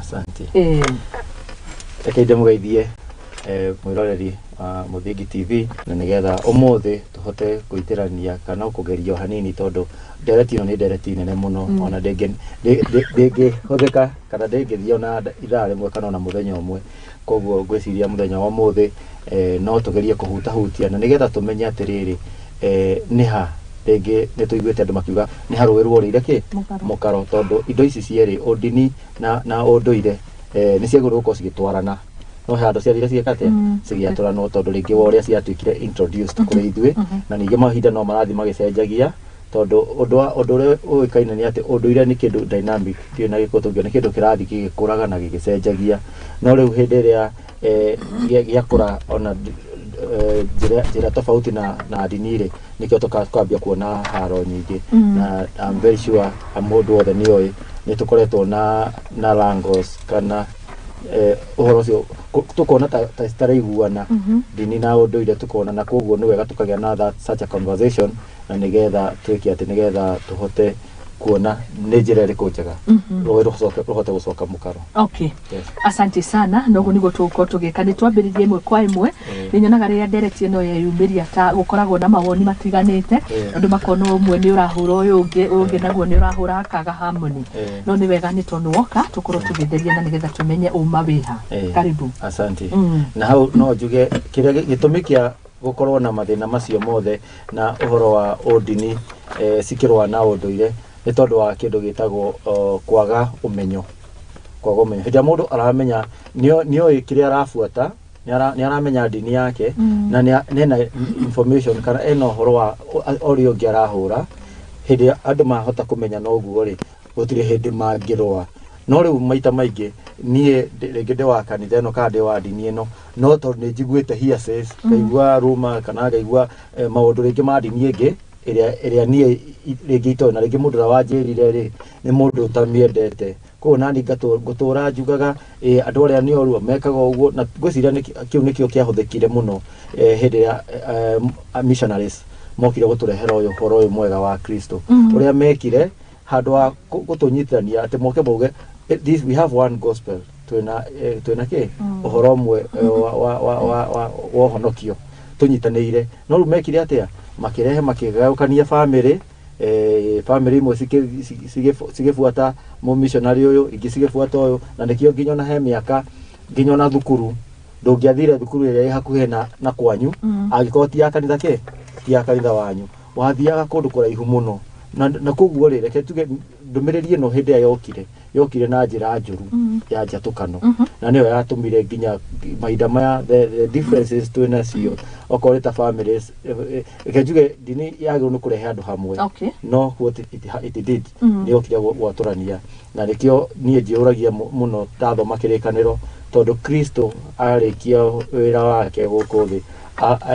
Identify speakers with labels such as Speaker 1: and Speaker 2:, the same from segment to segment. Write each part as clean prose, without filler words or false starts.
Speaker 1: Asante.
Speaker 2: Reke ndĩmũgeithie mwĩroreri wa Mũthingi TV, na nĩgetha ũmũthĩ tũhote kũitĩrania kana kũgeria o hanini, tondũ ndereti ĩno nĩ ndereti nene mũno. Ona ndĩngĩhũthĩka kana ndĩngĩthiĩ ona ithaa rĩmwe kana ona mũthenya ũmwe. Koguo ngwĩciria mũthenya wa ũmũthĩ no tũgerie kũhutahutia na nĩgetha tũmenye atĩrĩrĩ, nĩ ha rĩngĩ nĩ tũiguĩte andũ makiuga nĩ ha rũĩ ruorĩire kĩ
Speaker 1: Mũkaro.
Speaker 2: Mũkaro, tondũ indo ici cierĩ, ũndini na ũndũire, nĩ ciagĩrĩirwo gũkorwo cigĩtwarana, no he handũ ciathire ciĩka atĩa? Cigĩatũranwo, tondũ rĩngĩ wa ũrĩa ciatuĩkire introduced kũrĩ ithuĩ. Na ningĩ mahinda no marathiĩ magĩcenjagia, tondũ ũndũ ũrĩa ũĩkaine nĩ atĩ ũndũire nĩ kĩndũ dynamic, ndiũĩ na gĩkũyũ tũngiuga nĩ kĩndũ kĩrathiĩ gĩgĩkũraga na gĩgĩcenjagia. No rĩu hĩndĩ ĩrĩa gĩakũra ona njĩra tofauti na ndini rĩ, nĩkĩo tũkambia kuona haro nyingĩ. Na I'm very sure mũndũ wothe nĩ oĩ nĩ tũkoretwo na wrangles kana ũhoro ũcio tũkona ta citaraiguana, ndini na ũndũire, tũkona. Na koguo nĩ wega tũkagĩa na that such a conversation, na nĩgetha twĩke atĩ nĩgetha tũhote kuona nĩ njĩra ĩrĩkũ njega rũĩ rũhote gũcoka mũkaro.
Speaker 1: Yes. Asante sana. Noguo niguo tũgũkorwo tũgĩka, nĩ twambĩrĩrie ĩmwe kwa ĩmwe. Nĩ nyonaga rĩrĩa ndereti ĩno yeyumĩria ta gũkoragwo na mawoni matiganĩte. Andũ makona ũmwe nĩ ũrahũra ũyũ ũngĩ, ũyũ ũngĩ naguo nĩ ũrahũra, hakaga harmony. No nĩ wega nĩ tondũ woka tũkorwo tũgĩtheria na nĩgetha tũmenye ũma wĩha. Karibu.
Speaker 2: Asante. Na hau no njuge kĩrĩa gĩtũmi kĩa gũkorwo na mathĩna macio mothe na ũhoro wa ũndini cikĩrũa na ũndũire nĩ tondũ wa kĩndũ gĩtagwo kwaga ũmenyo. Kwaga ũmenyo, hĩndĩ ĩrĩa mũndũ aramenya nĩoĩ kĩrĩa arabuata, nĩ aramenya ndini yake na nĩ ena information kana ena ũhoro wa ũrĩa ũngĩ arahũra, hĩndĩ ĩrĩa andũ mahota kũmenya noguo rĩ, gũtirĩ hĩndĩ mangĩrũa. No rĩu maita maingĩ niĩ rĩngĩ ndĩ wa kanitha ĩno kana ndĩ wa ndini ĩno, no tondũ nĩ njiguĩte hearsays, ngaigua ruma kana ngaigua maũndũ rĩngĩ ma ndini ĩngĩ ĩrĩa niĩ rĩngĩ itoĩ, na rĩngĩ mũndũ ũrĩa wanjĩrire rĩ nĩ mũndũ ũtamĩendete. Koguo nani ngũtũra njugaga andũ arĩa nĩ oru mekaga ũguo. Na ngwĩciria kĩu nĩkĩo kĩahũthĩkire mũno hĩndĩ ĩrĩa missionaries mokire gũtũrehera ũyũ ũhoro ũyũ mwega wa Kristo. Ũrĩa mekire, handũ ha gũtũnyitithania atĩ moke mauge, "This we have one gospel," twĩna kĩ ũhoro ũmwe wa ũhonokio tũnyitanĩire. No rĩu mekire atĩa? Makĩrehe, makĩgayũkania bamĩrĩ, bamĩrĩ imwe cigĩbuata mũmissionary ũyũ, ingĩ cigĩbuata ũyũ. Na nĩkĩo nginya ona he mĩaka, nginya ona thukuru, ndũngĩathire thukuru ĩrĩa ĩ hakuhĩ na kwanyu angĩkorwo ti ya kanitha kĩ ti ya kanitha wanyu, wathiaga kũndũ kũraihu mũno. Na koguo rĩ, reke tuge ndũmĩrĩri ĩno hĩndĩ ĩrĩa yokire na njĩra njũru ya njatũkano, na nĩyo yatũmire nginya mahinda maya the differences twĩ nacio, okorwo nĩ ta families. Reke njuge ndini yagĩrĩirwo nĩ kũrehe andũ hamwe, no what it did, nĩ yokire gwatũrania. Na nĩkĩo niĩ njĩũragia mũno ndathoma kĩrĩkanĩro, tondũ Kristo arĩkia wĩra wake gũkũ thĩ,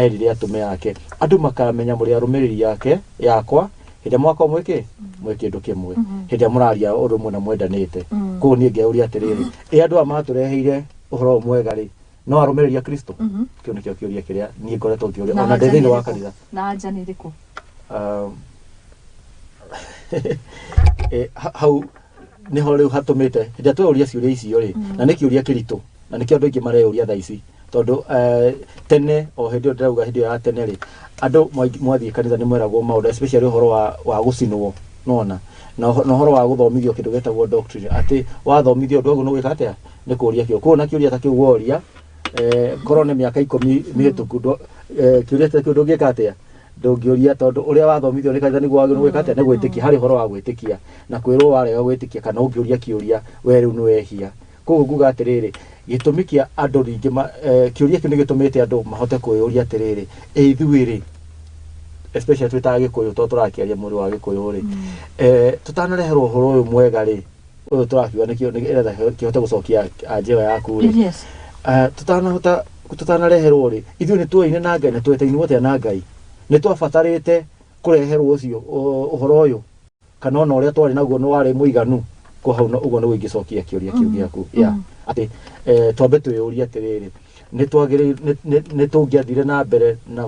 Speaker 2: erire atũme ake, andũ makamenya mũrĩ arũmĩrĩri yake yakwa hĩndĩ ĩrĩa mwakorwo mwĩ kĩndũ kĩmwe, hĩndĩ ĩrĩa mũraria ũndũ ũmwe na mwendanĩte. Koguo niĩ ngeyũria atĩrĩrĩ, ĩ andũ aya matũreheire ũhoro ũyũ mwega rĩ, no arũmĩrĩri a Kristo? Kĩu nĩkĩo kĩũria kĩrĩa niĩ ngoretwo ngĩũria
Speaker 1: Na
Speaker 2: ona ndĩ
Speaker 1: anja
Speaker 2: thĩinĩ
Speaker 1: nĩ
Speaker 2: wa
Speaker 1: ĩrĩkũ?
Speaker 2: kanitha.
Speaker 1: Na anja nĩ ĩrĩkũ?
Speaker 2: Hau niho rĩu hatũmĩte hĩndĩ ĩrĩa tweyũria ciũria icio rĩ, na nĩ kĩũria kĩritũ, na nĩkĩo andũ aingĩ mareyũria thaa ici, tondũ tene o hĩndĩ ĩyo ndĩrauga, hĩndĩ ĩyo ya tene rĩ, andũ mwathiĩ kanitha nĩ mweragwo maũndũ, especially ũhoro wa gũcinwo nona na ũhoro wa gũthomithio kĩndũ gĩtagwo doctrine, atĩ wathomithio ũndũ ũguo nĩ gwĩka atĩa, nĩ kũũria kĩo. Koguo na kĩũria ta kĩu woria, korwo nĩ mĩaka 10 mĩhĩtũku, kĩũria ta kĩu ndũngĩka atĩa, ndũngĩũria, tondũ ũrĩa wathomithio nĩ kanitha nĩguo wagĩrĩirwo gwĩka atĩa, nĩ gwĩtĩkia. Harĩ ũhoro wa gwĩtĩkia na kwĩrwo warega gwĩtĩkia kana ũngĩũria kĩũria, we rĩu nĩ wehia. Koguo nguga atĩrĩrĩ, gĩtũmi kĩa andũ rĩngĩ kĩũria kĩu nĩ gĩtũmĩte andũ mahote kwĩyũria atĩrĩrĩ, ĩ ithuĩ rĩ, especially twĩ ta Gĩkũyũ, tondũ tũrakĩaria mwĩrĩ wa Gĩkũyũ rĩ, tũtanareherwo ũhoro ũyũ mwega rĩ, ũyũ tũrakiuga nĩkĩo nĩgetha kĩhote gũcokia anja ĩyo yaku rĩ, tutanahota tutanareherwo rĩ, ithuĩ nĩ tuoine na Ngai na twetainwo atĩa na Ngai? Nĩ twabatarĩte kũreherwo ũcio ũhoro ũyũ, kana ona ũrĩa twarĩ naguo nĩ warĩ mũiganu? Ko hau ũguo nĩguo ingĩcokia kĩũria kĩu gĩaku ya atĩ twambe twĩyũrie atĩrĩrĩ, nĩ twagĩrĩire nĩ tũngĩathire na mbere na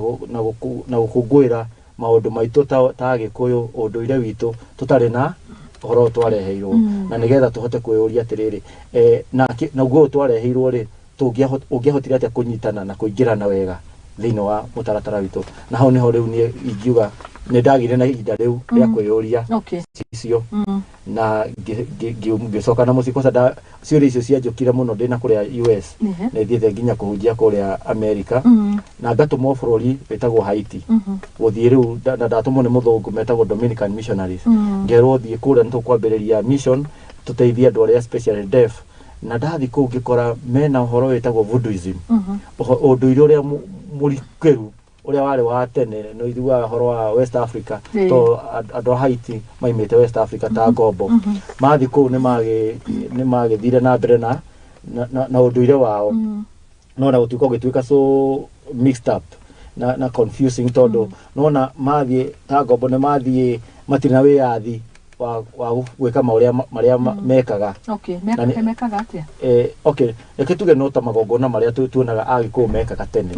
Speaker 2: gũkũngũĩra maũndũ maitũ ta Agĩkũyũ, ũndũire witũ, tũtarĩ na Ũhoro ũyũ twareheirwo na nĩgetha tũhote kwĩyũria atĩrĩrĩ, naguo ũyũ twareheirwo rĩ, ũngĩahotire atĩa kũnyitana na kũingĩrana wega thĩinĩ wa mũtaratara witũ? Na hau nĩho rĩu niĩ ingiuga nĩ ndagĩire na ihinda rĩu rĩa kwĩyũria icio na ngĩcoka na mũciĩ. Kwanza ciũria icio cianjũkire mũno ndĩna kũrĩa US. Nĩ thiĩte nginya kũhunjia kũrĩa America na ngatũmwo bũrũri wĩtagwo Haiti gũthiĩ rĩu na ndatũmwo nĩ mũthũngũ metagwo Dominican Missionaries. Ngerwo thiĩ kũrĩa nĩ tũkwambĩrĩria mission, tũteithie andũ arĩa especially deaf. Na ndathiĩ kũu ngĩkora mena ũhoro wĩtagwo voodooism, ũndũire ũrĩa mũrikĩru ũrĩa warĩ wa tene. Nĩ ũiguaga ũhoro wa West Africa, to andũ a Haiti maimĩte West Africa ta ngombo. Mathiĩ kũu nĩ magĩthire na mbere na ũndũire wao, no na gũtuĩka ũgĩtuĩka so mixed up na confusing, tondũ nona mathiĩ ta ngombo nĩ mathiĩ matirĩ na wĩyathi wa gwĩka maũrĩa marĩa mekaga.
Speaker 1: Na Mekaga atĩa?
Speaker 2: Okay, reke tuge no ta magongona marĩa tuonaga Agĩkũyũ mekaga tene.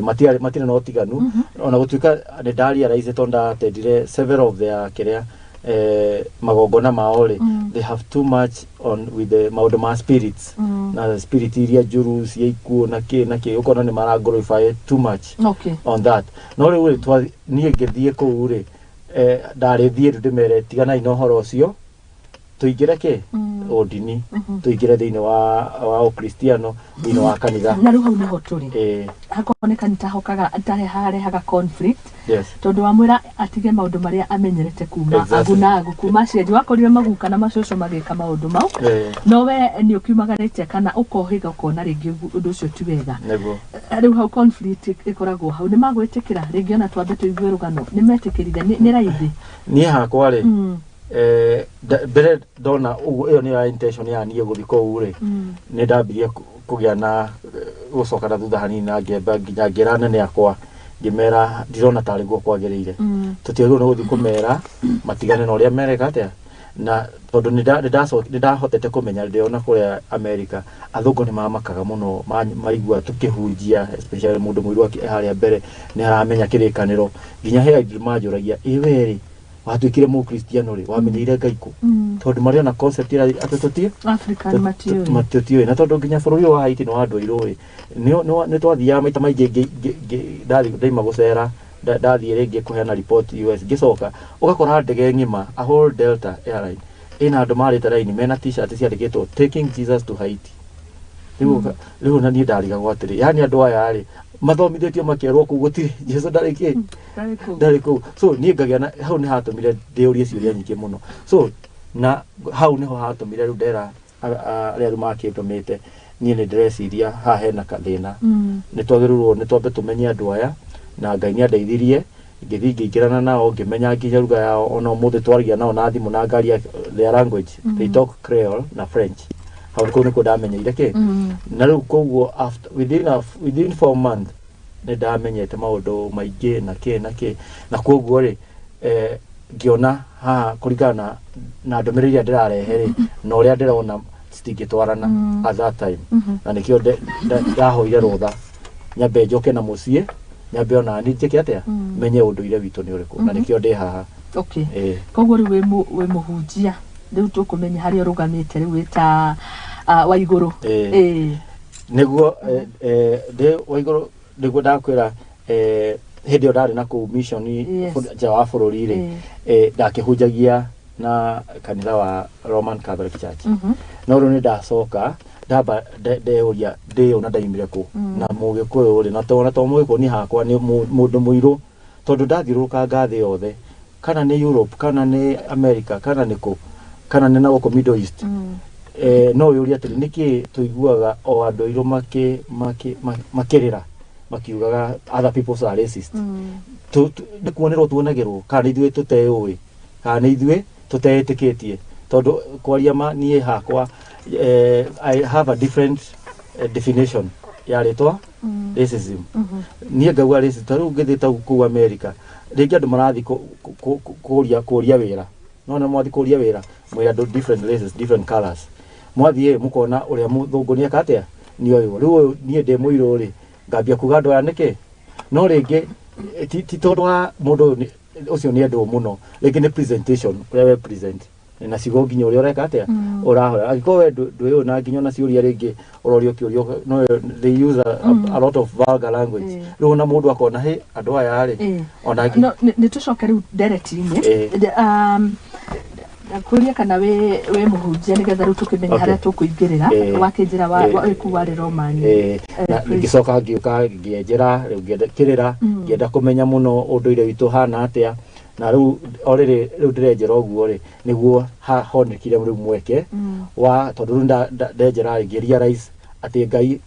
Speaker 2: Matirĩ na ũtiganu, ona gũtuĩka nĩ ndarealize tondũ ndatendire several of their kĩrĩa magongona mao rĩ, they have too much on with the maũndũ ma spirits na spirit iria njũru cia ikuũ na kĩ na kĩ, ũkona nĩ mara glorify too much on that. No rĩu rĩ, niĩ ngĩthiĩ kũu rĩ, ndarĩ thiĩ rĩu ndĩmere tiganai na ũhoro ũcio, tũingĩre kĩ ũndini, tũingĩre thĩinĩ wa ũkristiano, thĩinĩ wa kanitha.
Speaker 1: Na rĩu hau nĩho tũrĩ. Hakoneka nĩ tahokaga tarehaga conflict, tondũ wamwĩra atige maũndũ marĩa amenyerete kuma agu na agu, kuma aciari wakorire maguka na macũcũ magĩka maũndũ mau, no we nĩ ũkiumagarĩte kana ũkohĩga ũkona rĩngĩ ũndũ ũcio ti wega. Rĩu hau conflict ĩkoragwo hau. Nĩ magwĩtĩkĩra rĩngĩ? Ona twambe tũigue rũgano, nĩ metĩkĩrire? Nĩ raithi?
Speaker 2: Niĩ hakwa rĩ, mbere ndona ũguo ĩyo nĩyo intention ya niĩ gũthiĩ kũu rĩ, nĩ ndambirie kũgĩa na gũcoka na thutha hanini na ngĩamba nginya ngĩra anene akwa, ngĩmera ndirona tarĩ guo kwagĩrĩire. Tũtiagĩrĩirwo nĩ gũthiĩ kũmera matigane na ũrĩa mereka atĩa, na tondũ nĩ ndahotete kũmenya ndĩona kũrĩa America athũngũ nĩ mamakaga mũno maigua tũkĩhunjia, especially mũndũ mũirũ harĩa mbere nĩ aramenya kĩrĩkanĩro. Nginya he aingĩ manjũragia, ĩ we rĩ, watuĩkire mũkristiano rĩ, wamenyeire Ngai kũ? Tondũ marĩ ona concept ĩrĩa atĩ tũtie
Speaker 1: African matiũĩ.
Speaker 2: Tũtiũĩ. Na tondũ nginya bũrũri ũyũ wa Haiti nĩ wa andũ airũ ĩ, nĩ twathiaga maita maingĩ ndathiĩ ndaima gũcera, ndathiĩ rĩngĩ kũheana report US, ngĩcoka ũgakora ndege ng'ima, a whole Delta Airline, ĩna andũ marĩte raini mena T-shirt ciandĩkĩtwo "Taking Jesus to Haiti". Rĩu na niĩ ndarigagwo atĩrĩ, yani andũ aya rĩ, mathomithĩtio makerwo kũu gũtirĩ Jesu, ndarĩ kĩ?
Speaker 1: Ndarĩ kũu.
Speaker 2: Ndarĩ kũu. So niĩ ngagĩa na hau nĩ hatũmire ndĩũrie ciũria nyingĩ mũno. So na hau nĩho hatũmire rĩu ndera arĩa rĩu makĩndũmĩte, niĩ nĩ ndĩreciria haha hena kathĩna. Nĩ twagĩrĩirwo nĩ twambe tũmenye andũ aya. Na Ngai nĩ andeithirie, ngĩthiĩ ngĩingĩrana nao, ngĩmenya nginya ruga yao. Ona ũmũthĩ twaragia nao na thimũ na ngaria their language. They talk Creole na French. Hau kũu nĩkuo ndamenyeire kĩ. Na rĩu koguo after within 4 months nĩ ndamenyete maũndũ maingĩ na kĩ na kĩ. Na koguo rĩ, ngĩona haha kũringana na ndũmĩrĩri ĩrĩa ndĩrarehe rĩ na ũrĩa ndĩrona citingĩtwarana at that time. Na nĩkĩo ndahoire rũtha nyambe njoke na mũciĩ, nyambe ona niĩ njĩke atĩa, menye ũndũire witũ nĩ ũrĩkũ. Na nĩkĩo ndĩ haha.
Speaker 1: Koguo rĩu wĩ mũhunjia, rĩu tũkũmenya harĩa ũrũgamĩte rĩu wĩ ta wa igũrũ.
Speaker 2: Nĩguo, ndĩ wa igũrũ nĩguo ndakwĩra, hĩndĩ ĩyo ndarĩ na kũu mission nja wa bũrũri rĩ, ndakĩhunjagia na kanitha wa Roman Catholic Church. No rĩu nĩ ndacoka ndamba ndeyũria ndĩũ na ndaimire kũ na mũgĩkũyũ rĩ, na to mũgĩkũyũ, niĩ hakwa nĩ mũndũ mũirũ, tondũ ndathiũrũrũkanga thĩ yothe, kana nĩ Europe, kana nĩ America, kana nĩ kũ, kana nĩ na gũkũ Middle East, no wĩũrie atĩrĩ, nĩkĩ tũiguaga o andũ airũ makĩrĩra makiugaga other peoples are racist? Nĩ kuonerwo tuonagĩrwo, kana nĩ ithuĩ tũteũĩ, kana nĩ ithuĩ tũteĩtĩkĩtie? Tondũ kwaria ma, niĩ hakwa, I have a different definition ya rĩtwa racism. Niĩ ngauga racism, ta rĩu ngĩthiĩ ta kũu America rĩngĩ andũ marathiĩ kũria wĩra, no nĩ mwathiĩ kũria wĩra mwĩ andũ different races, different colors, mwathiĩ mũkona ũrĩa mũthũngũ nĩ eka atĩa nĩ ũyũ. Rĩu ũyũ niĩ ndĩ mũirũ rĩ, ngambia kuga andũ aya nĩkĩ? No rĩngĩ ti tondũ wa mũndũ ũyũ ũcio nĩ endwo mũno, rĩngĩ nĩ presentation, ũrĩa we present. Na ciugo nginya ũrĩa ũreka atĩa, ũrahũra, angĩkorwo we ndwĩ na nginya ona ciũria rĩngĩ ũrorio kĩũria, no they use a lot of vulgar language. Rĩu ona mũndũ akona hĩ andũ aya rĩ, ona
Speaker 1: No nĩ tũcoke rĩu ndereti-inĩ. Ndakũria kana wĩ mũhunjia, nĩgetha rĩu tũkĩmenye harĩa tũkũingĩrĩra. Wakĩnjĩra wĩ kuu warĩ Romani.
Speaker 2: Na
Speaker 1: Priest.
Speaker 2: Ngĩcoka ngĩũka ngĩenjera rĩu, ngĩenda kĩrĩra, ngĩenda kũmenya mũno ũndũire witũ hana atĩa. Na rĩu o rĩrĩ rĩu ndĩrenjera ũguo rĩ, nĩguo honekire rĩu mweke wa tondũ rĩu ndenjera rĩ, ngĩ realize atĩ Ngai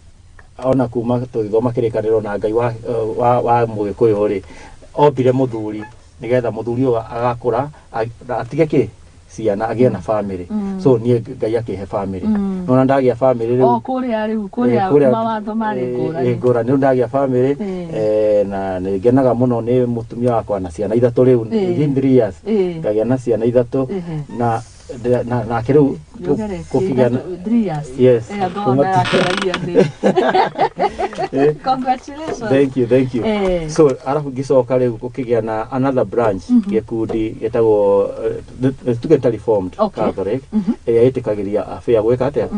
Speaker 2: ona kuma tũgĩthoma kĩrĩkanĩro na Ngai wa mũgĩkũyũ rĩ, ombire mũthuri nĩgetha mũthuri ũyũ agakũra atige kĩ ciana, agĩe na family. So niĩ Ngai akĩhe family. Nona ndagĩa family rĩu
Speaker 1: O kũrĩa rĩu kũrĩa
Speaker 2: kũrĩa-
Speaker 1: mawatho marĩ ngũrani.
Speaker 2: Ngũrani. Rĩu ndagĩa family, na nĩ ngenaga mũno nĩ mũtumia wakwa na ciana ithatũ rĩu, within 3 years ngagĩa na ciana ithatũ. Na nake rĩu
Speaker 1: Nĩũgeretie
Speaker 2: kũkĩgĩa na
Speaker 1: 3 years.
Speaker 2: Yes.
Speaker 1: Andũ ona yakeragia thĩ. Congratulations.
Speaker 2: Thank you, thank you. So arabu ngĩcoka rĩu gũkĩgĩa na another branch, gĩkundi gĩtagwo tuge ta Reformed Catholic, ĩrĩa ĩtĩkagĩria abĩa gwĩka atĩa?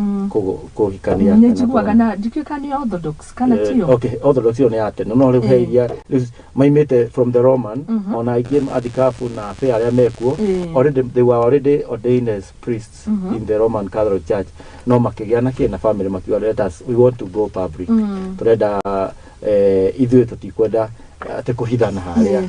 Speaker 2: Kũhikania
Speaker 1: Nĩ
Speaker 2: kana
Speaker 1: njiguaga na ndikĩũĩ kana nĩ Orthodox kana tio.
Speaker 2: Okay, Orthodox ĩyo nĩ ya tene, no rĩu he iria rĩu maimĩte from the Roman. Ona aingĩ athikabu na abĩa arĩa mekuo, already they were already ordained as priests in the Roman Catholic Church, no makĩgĩa na kĩ na family, makiuga, "Let us, we want to go public. Tũrenda ithuĩ tũtikwenda atĩ kũhithana harĩa."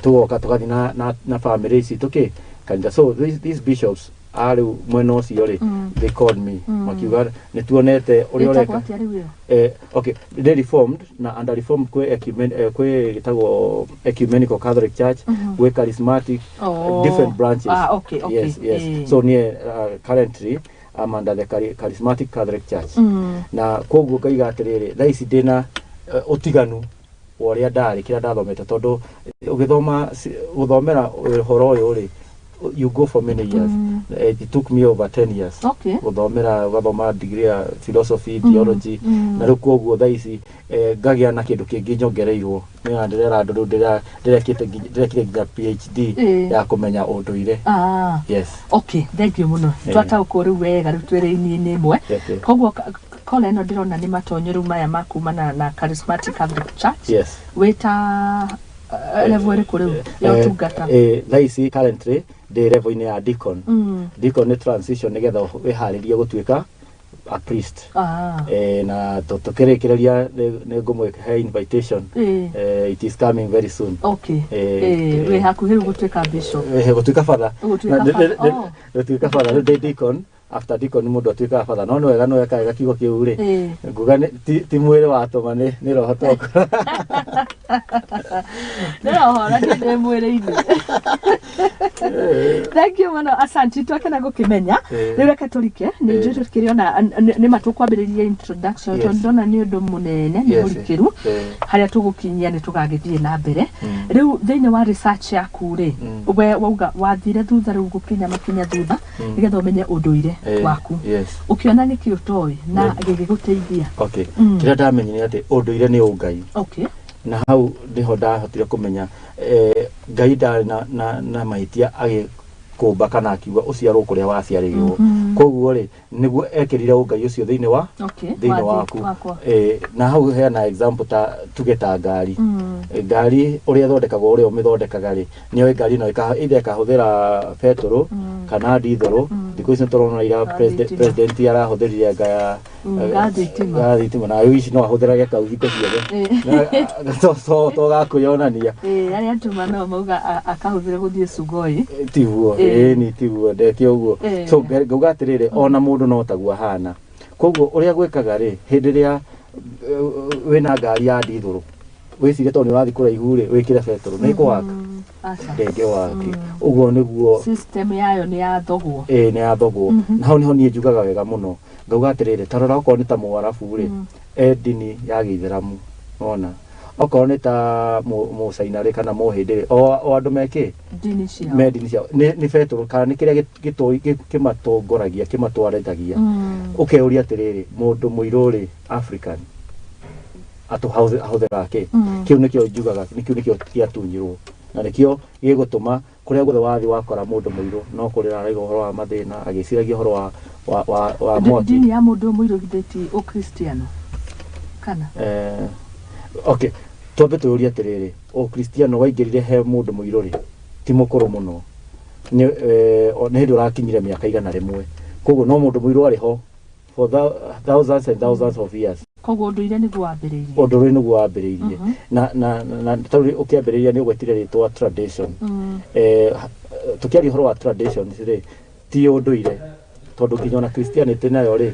Speaker 2: Tũgoka tũgathiĩ na family ici tũkĩ kanitha. So these bishops a rĩu mwena ũcio rĩ, they called me, makiuga nĩ tuonete ũrĩa
Speaker 1: Ĩtagwo
Speaker 2: ũreka.
Speaker 1: atĩa rĩu ĩyo?
Speaker 2: Okay, nĩ Reformed, na under Reformed kwĩ kwĩ gĩtagwo Ecumenical Catholic Church, gwĩ Charismatic, different branches.
Speaker 1: Ah, okay.
Speaker 2: Yes. So niĩ currently I'm under the Charismatic Catholic Church. Na koguo ngaiga atĩrĩrĩ, thaa ici ndĩna ũtiganu wa ũrĩa ndarĩ kĩrĩa ndathomete, tondũ ũgĩthoma gũthomera ũhoro ũyũ rĩ, you go for many years. It took me over 10 years gũthomera, ũgathoma degree ya philosophy, theology. Na rĩu koguo thaa ici ngagĩa na kĩndũ kĩngĩ nyongereirwo nĩ ndĩrera andũ rĩu ndĩrekĩte ndĩrekire nginya PhD ya kũmenya ũndũire. Yes.
Speaker 1: Okay, thank you mũno. Twataũkwo rĩu wega, rĩu twĩ raini-inĩ ĩmwe. Koguo kola ĩno ndĩrona nĩ matonyo rĩu maya ma kumana na Charismatic Catholic Church. Wĩta level ĩrĩkũ rĩu ya ũtungata?
Speaker 2: Thaa ici currently ndĩ level-inĩ ya deacon. Deacon nĩ transition nĩgetha wĩharĩrie gũtuĩka a priest. Na tũkĩrĩkĩrĩria nĩ ngũmũhe invitation. It is coming very soon.
Speaker 1: Wĩ hakuhĩ rĩu gũtuĩka bishop?
Speaker 2: Gũtuĩka father.
Speaker 1: Gũtuĩka
Speaker 2: Na-
Speaker 1: father, oh.
Speaker 2: Gũtuĩka father. Rĩu ndĩ deacon. After deacon mũndũ atuĩkaga father, no nĩ wega nĩ weka wega kiugo kĩu rĩ, nguga ti mwĩrĩ watũma, nĩ roho tokora.
Speaker 1: Nĩ roho na ndĩ mwĩrĩ-inĩ. Thank you mũno, asanti, twakena gũkĩmenya. Rĩu reke tũrike nĩ njũĩ tũkĩrĩ ona nĩ ma tũkwambĩrĩria introduction, tondũ ndona nĩ ũndũ mũnene, nĩ mũrikĩru. Harĩa tũgũkinyia nĩ tũgagĩthiĩ na mbere. Rĩu thĩinĩ wa research yaku rĩ, we wauga wathire thutha rĩu gũkinya makinya thutha nĩgetha ũmenye ũndũire waku. Ũkĩona nĩkĩ ũtoĩ na gĩgĩgũteithia?
Speaker 2: Okay, kĩrĩa ndamenyire atĩ ũndũire nĩ ũngai. Na hau nĩho ndahotire kũmenya Ngai ndarĩ na mahĩtia agĩkũmba kana akiuga ũciarwo kũrĩa waciarĩirwo. Koguo rĩ, nĩguo ekĩrire ũngai ũcio thĩinĩ wa thĩinĩ waku.
Speaker 1: Wakwa.
Speaker 2: Na hau heana example, ta tuge ta ngari. Ngari ũrĩa ĩthondekagwo, ũrĩa ũmĩthondekaga rĩ, nĩoĩ ngari ĩno either ĩkahũthĩra betũrũ kana ndithũrũ. Thikũ ici nĩtũrona ira
Speaker 1: Ga
Speaker 2: president,
Speaker 1: thitima.
Speaker 2: president arahũthĩrire nga ya
Speaker 1: Ga thitima.
Speaker 2: Ga thitima, na rĩu ici no ahũthĩrage kau hingo ciothe. Na to gakwĩyonania.
Speaker 1: Arĩa atuma no mauga akahũthĩra gũthiĩ Sugoi.
Speaker 2: Tiguo. Ĩni tiguo, ndeke ũguo. So ngauga atĩrĩrĩ, ona mũndũ no taguo ahana. Koguo ũrĩa gwĩkaga rĩ, hĩndĩ ĩrĩa wĩna ngari ya ndithũrũ, wĩcirie tondũ nĩ ũrathiĩ kũraihu rĩ, wĩkĩre betũrũ, nĩ ĩkũwaka?
Speaker 1: Aca.
Speaker 2: Ndĩngĩwaki. Ũguo nĩguo.
Speaker 1: System yayo nĩ yathogwo.
Speaker 2: Ĩĩ, nĩ yathogwo. Na hau nĩho niĩ njugaga wega mũno, ngauga atĩrĩrĩ, ta rora, okorwo nĩ ta Mũarabu rĩ, e ndini ya gĩithĩramu, ona okorwo nĩ ta Mũcaina rĩ, kana Mũhĩndĩ rĩ, o andũ mekĩ
Speaker 1: ndini ciao.
Speaker 2: Me ndini ciao nĩ betũrũ kana nĩ kĩrĩa kĩmatongoragia, kĩmatwarithagia. Ũkeuria atĩrĩrĩ, mũndũ mũirũ rĩ, African ahũthĩraga kĩ? Kĩu nĩkĩo njugaga, nĩkĩo gĩatunyirwo. Na nĩkĩo gĩgũtũma kũrĩa guothe wathiĩ wakora mũndũ mũirũ no kũrĩra araiga ũhoro wa mathĩna, agĩciragia ũhoro wa mwaki.
Speaker 1: Ndini ya mũndũ mũirũ githĩ ti ũkristiano kana?
Speaker 2: Okay, twambe twĩyũrie atĩrĩrĩ, ũkristiano waingĩrire he mũndũ mũirũ rĩ, ti mũkũrũ mũno, nĩ hĩndĩ ũrakinyire mĩaka 100, koguo no mũndũ mũirũ arĩ ho for thousands and thousands of years.
Speaker 1: Koguo ũndũire nĩguo wambĩrĩirie.
Speaker 2: Ũndũire nĩguo wambĩrĩirie. Na tondũ ũkĩambĩrĩria nĩ ũgwetire rĩtwa tradition. Tũkĩaria ũhoro wa traditions rĩ, ti ũndũire, tondũ nginya ona Christianity nayo rĩ,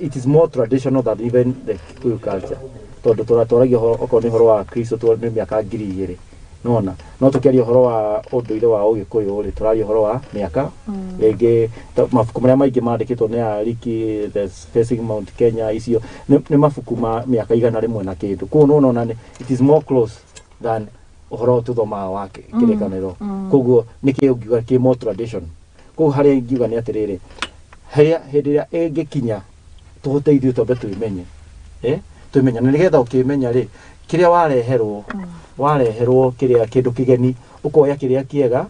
Speaker 2: it is more traditional than even the Kikuyu culture, tondũ tũratwaragia ũhoro okorwo nĩ ũhoro wa Kristo nĩ mĩaka 2000, nona no tũkĩaria ũhoro wa ũndũire wa Ũgĩkũyũ rĩ, tũraria ũhoro wa mĩaka rĩngĩ mabuku marĩa maingĩ mandĩkĩtwo nĩ Ariki, The Facing Mount Kenya, icio nĩ mabuku ma mĩaka 100 na kĩndũ. Koguo nĩwona it is more close than ũhoro tũthomaga wa kĩrĩkanĩro. Koguo nĩkĩ ũngiuga kĩ more tradition? Koguo harĩa ingiuga nĩ atĩrĩrĩ, harĩa hĩndĩ ĩrĩa ĩngĩkinya tũhote ithuĩ twambe twĩmenye, twĩmenye, na nĩgetha ũkĩmenya rĩ, kĩrĩa wareherwo, wareherwo kĩrĩa kĩndũ kĩgeni, ũkoya kĩrĩa kĩega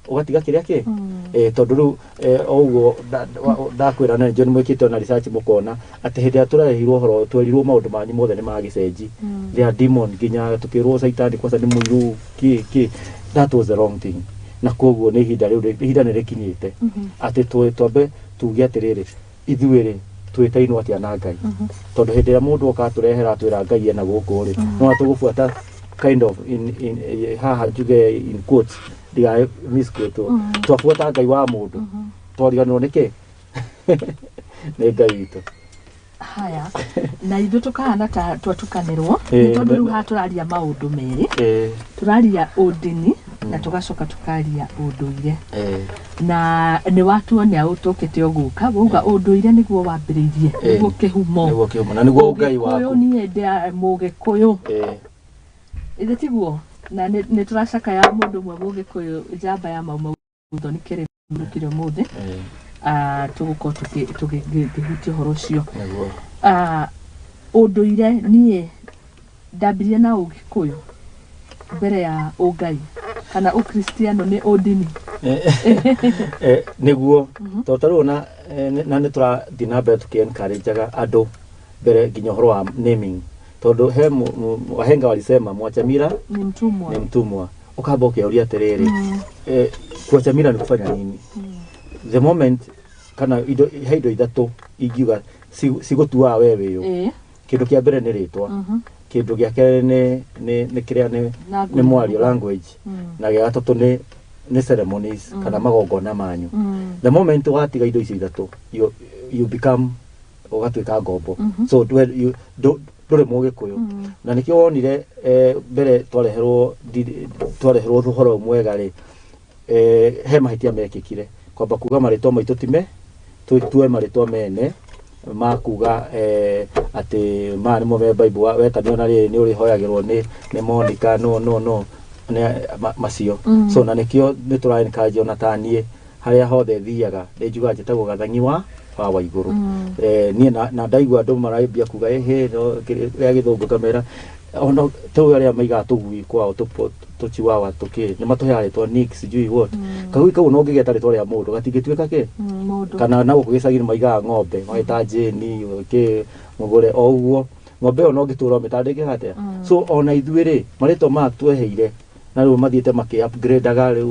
Speaker 2: ũgatiga kĩrĩa kĩ tondũ rĩu o ũguo ndakwĩra, na nĩnjũĩ nĩ mwĩkĩte ona research mũkona atĩ hĩndĩ ĩrĩa tũrareheirwo ũhoro, twerirwo maũndũ manyu mothe nĩ magĩcenji, they are demon, nginya tũkĩrwo caitani kwanza nĩ mũirũ kĩ kĩ. That was the wrong thing. Na koguo nĩ ihinda rĩu, ihinda nĩ rĩkinyĩte atĩ twambe tuge atĩrĩrĩ, ithuĩ rĩ, twĩtainwo atĩa na Ngai? Tondũ hĩndĩ ĩrĩa mũndũ oka atũrehera atwĩra Ngai ena gũkũ rĩ, no atũgũbuata kind of in haha njuge in quotes, ndigae misquote, twabuata Ngai wa mũndũ, twariganĩrwo nĩkĩ nĩ Ngai witũ.
Speaker 1: Haya, na ithuĩ tũkahana ta twatukanĩrwo, nĩ tondũ rĩu haha tũraria maũndũ merĩ. Tũraria ũndini na tũgacoka tũkaria ũndũire. Na nĩ watuonia ũtũkĩte ũgũka wauga ũndũire nĩguo wambĩrĩirie, nĩguo kĩhumo.
Speaker 2: Nĩguo kĩhumo na nĩguo Ngai
Speaker 1: Ũgĩkũyũ.
Speaker 2: Waku.
Speaker 1: Niĩ ndĩ mũgĩkũyũ. Ithe tiguo? Na nĩ tũracakaya mũndũ ũmwe mũgĩkũyũ, njamba ya Mau Mau Thoni kĩrĩ ũmũthĩ. Tũgũkorwo tũkĩhutia ũhoro ũcio.
Speaker 2: Nĩguo.
Speaker 1: Ũndũire, niĩ ndambirie na ũgĩkũyũ mbere ya ũngai, kana ũkristiano nĩ ũndini?
Speaker 2: Nĩguo, tondũ ta rĩu ona na nĩ tũrathiĩ na mbere tũkĩ encourageaga andũ mbere nginya ũhoro wa naming, tondũ he wahenga walisema mwacha mila
Speaker 1: ni mtumwa.
Speaker 2: Ni mtumwa. Ũkamba ũkĩũria atĩrĩrĩ, kuacha mila ni kufanya nini? The moment kana indo, he indo ithatũ ingiuga cigũtuaga we wĩũ. Kĩndũ kĩa mbere nĩ rĩtwa, kĩndũ gĩa kerĩ nĩ kĩrĩa nĩ
Speaker 1: Language.
Speaker 2: nĩ mwario, language, na gĩa gatatũ nĩ ceremonies kana magongona manyu. The moment watiga indo icio ithatũ, you become, ũgatuĩka ngombo. So ndũrĩ mũgĩkũyũ. Na nĩkĩo wonire mbere twareherwo ũhoro ũyũ mwega rĩ, he mahĩtia mekĩkire kwamba kuga marĩtwa maitũ time tue marĩtwa mene ma kuga atĩ maya nĩmo me Bible, wetanio na rĩrĩ nĩ ũrĩhoyagĩrwo nĩ Monica, no no no nĩ macio. So na nĩkĩo nĩ tũra encourage, ona ta niĩ harĩa hothe thiaga nĩ njugaga njĩtagwo Gathang'i wa Waigũrũ. Niĩ na ndaigua andũ marambia kuga ĩhĩ no rĩa gĩthũngũ, kamera ona tũu arĩa maigaga tũgui kwao, tũchiwawa tũkĩ, nĩ matũheaga rĩtwa Nick, sijui what. Kagui kau no ũngĩgeta rĩtwa rĩa mũndũ gatingĩtuĩka kĩ.
Speaker 1: Mũndũ.
Speaker 2: Kana na gũkũ gĩcagi-inĩ maigaga ng'ombe magĩta Jane kĩ mũgũre o ũguo, ng'ombe ĩyo no ngĩtũra mĩtandĩke atĩa. So ona ithuĩ rĩ, marĩtwa maya tweheire na rĩu mathiĩte makĩ upgradeaga rĩu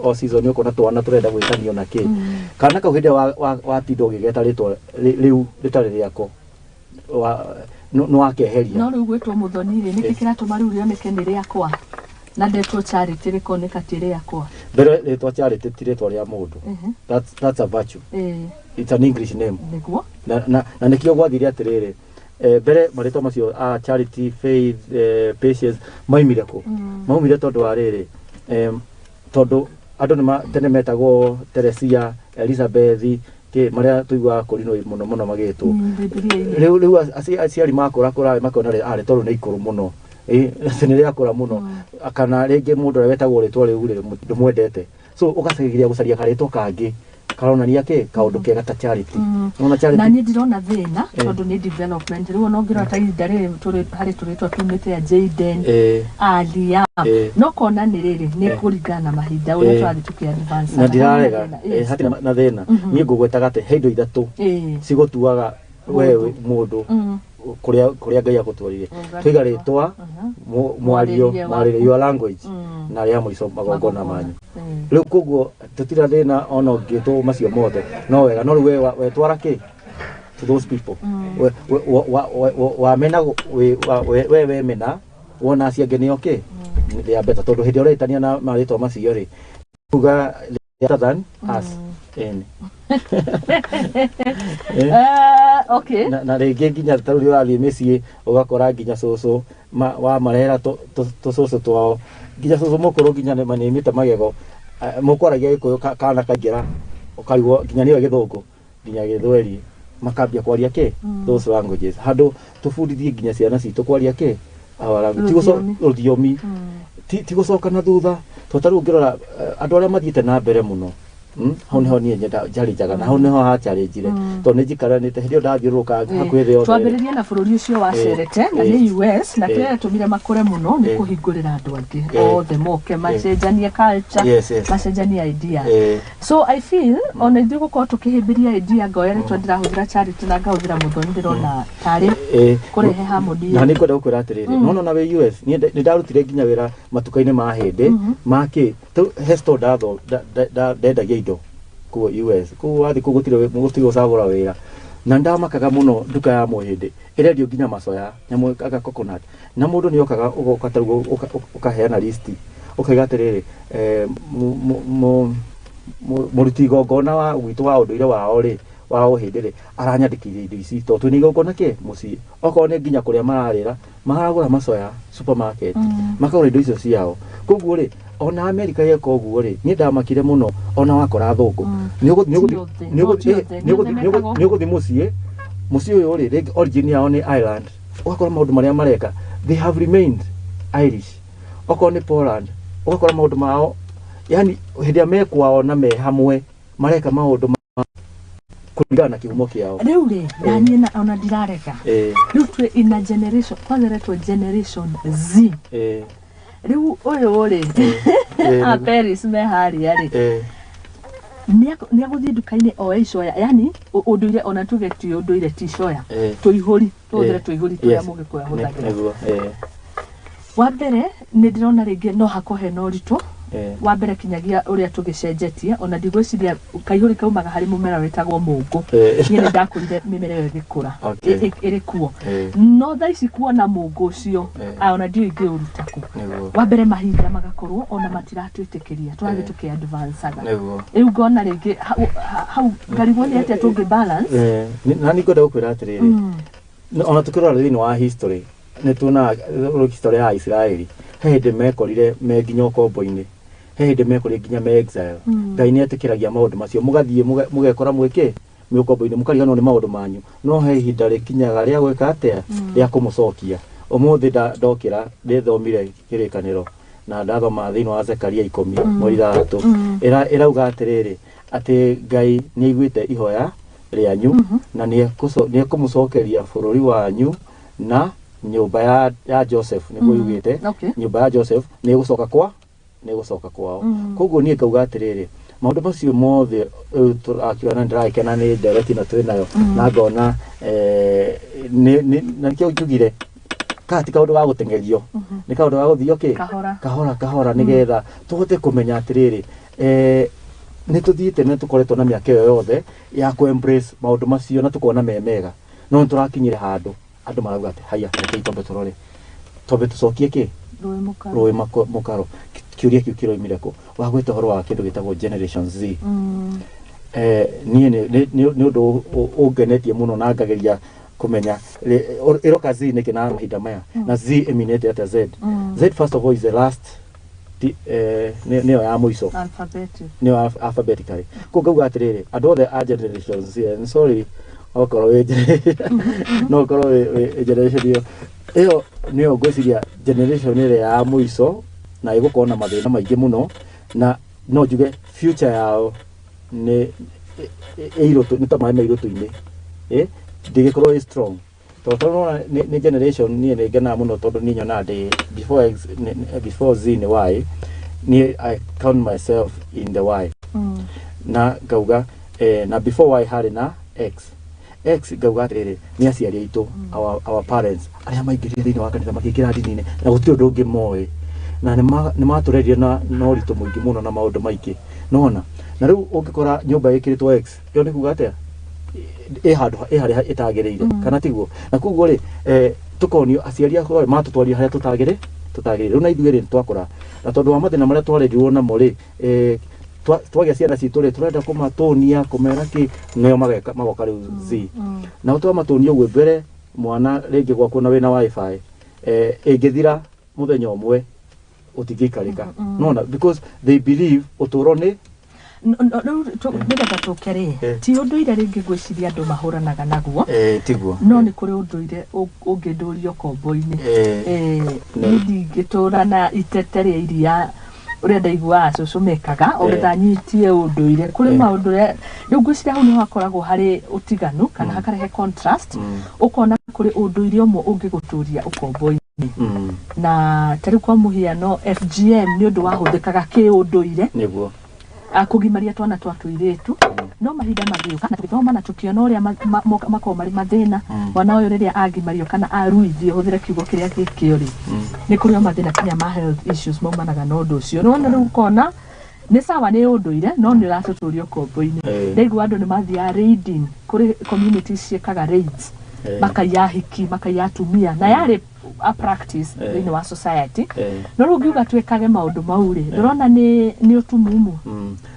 Speaker 2: o season, ũkona twana tũrenda gwĩtanio na kĩ. Kana kau hĩndĩ ĩrĩa watinda ũgĩgeta rĩtwa rĩu rĩtarĩ rĩako, nĩ wakeheria.
Speaker 1: No rĩu gwĩtwo Mũthoni rĩ, nĩkĩ kĩratũma rĩu rĩoneke nĩ rĩakwa, na ndetwo Charity rĩkoneka ti rĩakwa?
Speaker 2: Mbere rĩtwa Charity ti rĩtwa rĩa mũndũ. That's a virtue. It's an English name. Na nĩkĩo gwathire atĩrĩrĩ, mbere marĩtwa macio a Charity, Faith, Patience maumire kũ? Maumire tondũ wa rĩrĩ, tondũ andũ nĩ tene metagwo Teresia, Elizabeth, kĩ marĩa tũiguaga kũrinwo mũno mũno magĩtwo.
Speaker 1: Bibilia-inĩ.
Speaker 2: Rĩu aciari makũra kũra makona rĩtwa rĩu nĩ ikũrũ mũno. Atĩ nĩ rĩakũra mũno, kana rĩngĩ mũndũ ũrĩa wetagwo rĩtwa rĩu rĩ, ndũmwendete, so ũgacaria gũcaria karĩtwa kangĩ. Karonania kĩ kaũndũ kega ta charity. Nona charity.
Speaker 1: Na niĩ ndirona thĩna tondũ nĩ development. Rĩu ona ũngĩrora ta ihinda rĩrĩ tũrĩ harĩ tũrĩtwa tumĩte ya Jaden, Alia, no kona nĩ rĩrĩ nĩ kũringana na mahinda ũrĩa tũrathiĩ tũkĩ advance.
Speaker 2: Na ndirarega, hatirĩ na thĩna. Niĩ ngũgwetaga atĩ he indo ithatũ cigũtuaga we wĩ mũndũ kũrĩa Ngai agũtwarire. Tũiga rĩtwa, mwario, mwarĩrie, your language, na rĩa mũico magongona manyu. Rĩu koguo tũtira thĩna ona ũngĩtwo macio mothe no wega, no rĩu we wetwara kĩ to those people. Wamena we wemena wona acio angĩ nĩo kĩ they are better, tondũ hĩndĩ ĩrĩa ũretania na marĩtwa macio rĩ, uga they are better than us. Ĩni.
Speaker 1: Okay.
Speaker 2: Na rĩngĩ nginya ta rĩu ũrathiĩ mĩciĩ ũgakora nginya cũcũ wamarehera tũcũcũ twao, nginya cũcũ mũkũrũ nginya nĩmaimĩte magego, mũkwaragia Gĩkũyũ kana kaingĩra ũkarigwo nginya nĩwe Gĩthũngũ nginya Gĩthweri makambia kwaria kĩ those languages. Handũ tũbundithie nginya ciana citũ kwaria kĩ our language, rũthiomi, ti gũcoka na thutha. Tondũ ta rĩu ũngĩrora andũ arĩa mathiĩte na mbere mũno, hau niho niĩ nyenda njarinjaga, na hau niho hacharenjire, tondũ nĩ njikaranĩte hĩndĩ ĩyo ndathiũrũrũka hakuhĩ thĩ yothe.
Speaker 1: Twambĩrĩrie na bũrũri ũcio wacerete na nĩ US, na kĩrĩa gĩatũmire makũre mũno nĩ kũhingũrĩra andũ angĩ othe moke macenjanie culture, macenjanie ideas. So I feel ona ithuĩ gũkorwo tũkĩhĩmbĩria idea, ngoya rĩtwa ndĩrahũthĩra Charity na ngahũthĩra Mũthoni, ndĩrona tarĩ kũrehe harmony.
Speaker 2: Na nĩ ngwenda gũkwĩra atĩrĩrĩ, no na wĩ US niĩ nĩ ndarutire nginya wĩra matuka-inĩ ma hĩndĩ ma kĩ he store ndendagia indo kũu US. Kũu wathiĩ kũu gũtirĩ gũcagũra wĩra, na ndamakaga mũno nduka ya mũhĩndĩ ĩrendio nginya macoya nyamũ aka coconut, na mũndũ nĩ okaga ũgoka ta rĩu ũkaheana list ũkaiga atĩrĩrĩ, mũruti igongona wa gwitũ wa ũndũire wao rĩ wa ũhĩndĩ rĩ aranyandĩkithia indo ici tondũ twĩna igongona kĩ mũciĩ, okorwo nĩ nginya kũrĩa mararĩra maragũra macoya supermarket, makagũra indo icio ciao. Koguo rĩ, ona America yeka ũguo rĩ, niĩ ndamakire mũno ona wakora athũngũ nĩ ũgũthiĩ mũciĩ mũciĩ ũyũ rĩ, rĩngĩ origin yao nĩ Ireland, ũgakora maũndũ marĩa mareka they have remained Irish. Okorwo nĩ Poland, ũgakora maũndũ mao, yani hĩndĩ ĩrĩa me kwao na me hamwe mareka maũndũ kũringana na kĩhumo kĩao.
Speaker 1: Rĩu rĩ, na niĩ na ona ndirarega, rĩu twĩ in a generation kwanza ĩretwo Generation Z. Rĩu ũyũ rĩ, a Paris me harĩa rĩ, nĩ agũthiĩ nduka-inĩ oe icoya, yani ũndũire, ona tuge ti ũndũire, ti icoya, tũihũri, tũhũthĩre tũihũri tũrĩa mũgĩkũyũ ahũthagĩra. Wa mbere nĩ ndĩrona rĩngĩ no hakorwo hena ũritũ wa mbere kinyagia ũrĩa tũgĩcenjetie, ona ndigwĩciria kaihũri kaumaga harĩ mũmera wĩtagwo mũngũ. Niĩ nĩ ndakũrire mĩmera ĩyo ĩgĩkũra, ĩrĩ kuo, no thaa ici kuona mũngũ ũcio ona ndiũĩ ingĩũruta kũ. Wa mbere mahinda magakorwo ona matiratwĩtĩkĩria, tũrathiĩ tũkĩ advanceaga. Rĩu ngona rĩngĩ hau ngarigwo nĩ atĩa tũngĩ balance.
Speaker 2: Na nĩ ngwenda gũkwĩra atĩrĩrĩ, ona tũkĩrora thĩinĩ wa history nĩ tuonaga history ya Isiraeli, he hĩndĩ mekorire me nginya ũkombo-inĩ, he hĩndĩ mekorire nginya me exile. Ngai nĩ etĩkĩragia maũndũ macio, mũgathiĩ mũgekora mwĩkĩ mwĩ ũkombo-inĩ, mũkariganĩrwo nĩ maũndũ manyu, no he ihinda rĩkinyaga rĩa gwĩka atĩa, rĩa kũmũcokia. Ũmũthĩ ndokĩra ndĩthomire kĩrĩkanĩro na ndathoma thĩinĩ wa Zekaria 10:6, ĩrauga atĩrĩrĩ, atĩ Ngai nĩ aiguĩte ihoya rĩanyu na nĩ ekũmũcokeria bũrũri wanyu na nyũmba ya Joseph, nĩguo yugĩte nyũmba ya Joseph nĩ ĩgũcoka kwa nĩ ĩgũcoka kwao. Koguo niĩ ngauga atĩrĩrĩ, maũndũ macio mothe tũrakiona na ndĩragĩkena nĩ ndereti ĩno twĩ nayo, na ngona na nĩkĩo njugire kana ti kaũndũ ga gũteng'erio, nĩ kaũndũ ga gũthio kĩ
Speaker 1: kahora
Speaker 2: kahora kahora, nĩgetha tũhote kũmenya atĩrĩrĩ, nĩ tũthiĩte na tũkoretwo na mĩaka ĩyo yothe ya kũ embrace maũndũ macio na tũkona me mega, no nĩ tũrakinyire handũ andũ marauga atĩ haya, rekei twambe tũrore, twambe tũcokie kĩ
Speaker 1: rũĩ mũkaro.
Speaker 2: Rũĩ mũkaro. Kĩũria kĩu kĩroimire kũ? Wagwĩte ũhoro wa kĩndũ gĩtagwo Generation Z. Niĩ nĩ ũndũ ũngenetie mũno na ngageria kũmenya ĩroka Z nĩkĩ na mahinda maya, na Z ĩminĩte atĩa Z. Z first of all is the last nĩyo ya mũico
Speaker 1: alphabetic,
Speaker 2: nĩyo alphabetically. Koguo ngauga atĩrĩrĩ, andũ othe a Generation Z, and sorry okorwo wĩ no ũkorwo wĩ generation ĩyo, ĩyo nĩyo ngwĩciria generation ĩrĩa ya mũico na ĩgũkorwo na mathĩna maingĩ mũno, na no njuge future yao nĩ ĩ irũtũ, nĩ ta maĩ me irũtũ-inĩ, ndĩgĩkorwo ĩ strong, tondũ tondũ nĩwona nĩ generation. Niĩ nĩ ngenaga mũno tondũ niĩ nyonaga ndĩ before X, before Z nĩ Y. Niĩ I count myself in the Y. Na ngauga na before Y harĩ na X. X ngauga atĩrĩrĩ, nĩ aciari aitũ, our parents, arĩa maingĩrire thĩinĩ wa kanitha, makĩingĩra ndini-inĩ na gũtirĩ ũndũ ũngĩ moĩ, na nĩ matũrerire na ũritũ mũingĩ mũno na maũndũ maingĩ, nona na rĩu ũngĩkora nyũmba ĩkĩrĩtwo X, ĩyo nĩ kuga atĩa? Ĩ handũ ĩ harĩa ĩtagĩrĩire, kana tiguo? Na koguo rĩ, tũkonio aciari akwa rĩ, matũtwarire harĩa tũtagĩrĩire. Rĩu na ithuĩ rĩ, twakũra na tondũ wa mathĩna marĩa twarerirwo namo rĩ, twagĩa ciana citũ rĩ, tũrenda kũmatũnia, kũmera kĩ nĩo mageka magoka rĩu Z. Nao twamatũnia ũguo mbere, mwana rĩngĩ gwaku na wĩna WiFi, ĩngĩthira mũthenya ũmwe ũtingĩikarĩka, nona, because they believe ũtũũro nĩ
Speaker 1: Rĩu nĩgetha tũke rĩ, ti ũndũire rĩngĩ ngwĩciria andũ mahũranaga naguo.
Speaker 2: Tiguo.
Speaker 1: No nĩ kũrĩ ũndũire ũngĩndũrio kombo-inĩ. Niĩ ndingĩtũra na itete rĩa iria ũrĩa ndaiguaga cũcũ mekaga, ogetha nyitie ũndũire kũrĩ maũndũ ũrĩa rĩu ngwĩciria hau nĩho hakoragwo harĩ ũtiganu kana hakarehe contrast. Ũkona kũrĩ ũndũire ũmwe ũngĩgũtũria ũkombo-inĩ, na ta rĩu kwa mũhiano FGM nĩ ũndũ wahũthĩkaga kĩũndũire kũgimaria twana twa tũirĩtu, no mahinda magĩũka na tũgĩthoma na tũkĩona ũrĩa makoragwo marĩ mathĩna, mwana ũyũ rĩrĩa agimario kana aruithio, hũthĩre kiugo kĩrĩa gĩkĩo rĩ, nĩ kũrĩ o mathĩna kinya ma health issues maumanaga na ũndũ ũcio. Nĩwona rĩu ũkona nĩ sawa, nĩ ũndũire, no nĩ ũratũtũria ũkombo-inĩ. Ndaigua andũ nĩ mathiaga raiding, kũrĩ communities ciĩkaga raids, makaiya hiki, makaiya atumia, na yarĩ a practice thĩinĩ wa society. No rĩu ngiuga twĩkage maũndũ mau rĩ, ndĩrona nĩ ũtumumu.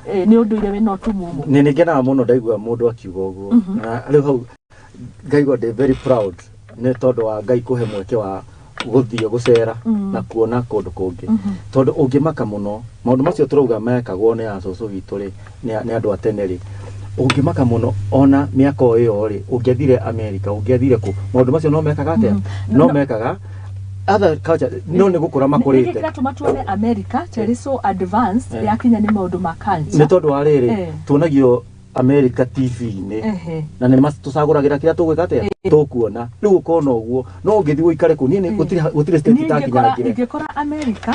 Speaker 1: Nĩ ũndũire wĩna ũtumumu.
Speaker 2: Nĩ ngenaga mũno ndaigua mũndũ akiuga ũguo, na rĩu hau ngaigua ndĩ very proud nĩ tondũ wa Ngai kũhe mweke wa gũthiĩ gũcera na kuona kũndũ kũngĩ, tondũ ũngĩmaka mũno maũndũ macio tũrauga mekagwo nĩ acũcũ witũ rĩ, nĩ andũ a tene rĩ, ũngĩmaka mũno ona mĩaka o ĩyo rĩ, ũngĩathire America, ũngĩathire kũ, maũndũ macio no mekaga atĩa? No mekaga other culture, no nĩ gũkũra
Speaker 1: Nĩkĩ
Speaker 2: makũrĩte.
Speaker 1: kĩratũma tuone America terĩ so advanced yakinya nĩ maũndũ ma culture?
Speaker 2: Nĩ tondũ wa rĩrĩ, tuonagio America TV-inĩ na nĩ tũcagũragĩra kĩrĩa tũgwĩka atĩa, tũkuona. Rĩu ũkona ũguo, no ũngĩthiĩ ũikare kũu, niĩ gũtirĩ state
Speaker 1: Niĩ ingĩkora
Speaker 2: itakinyangire.
Speaker 1: Ingĩkora America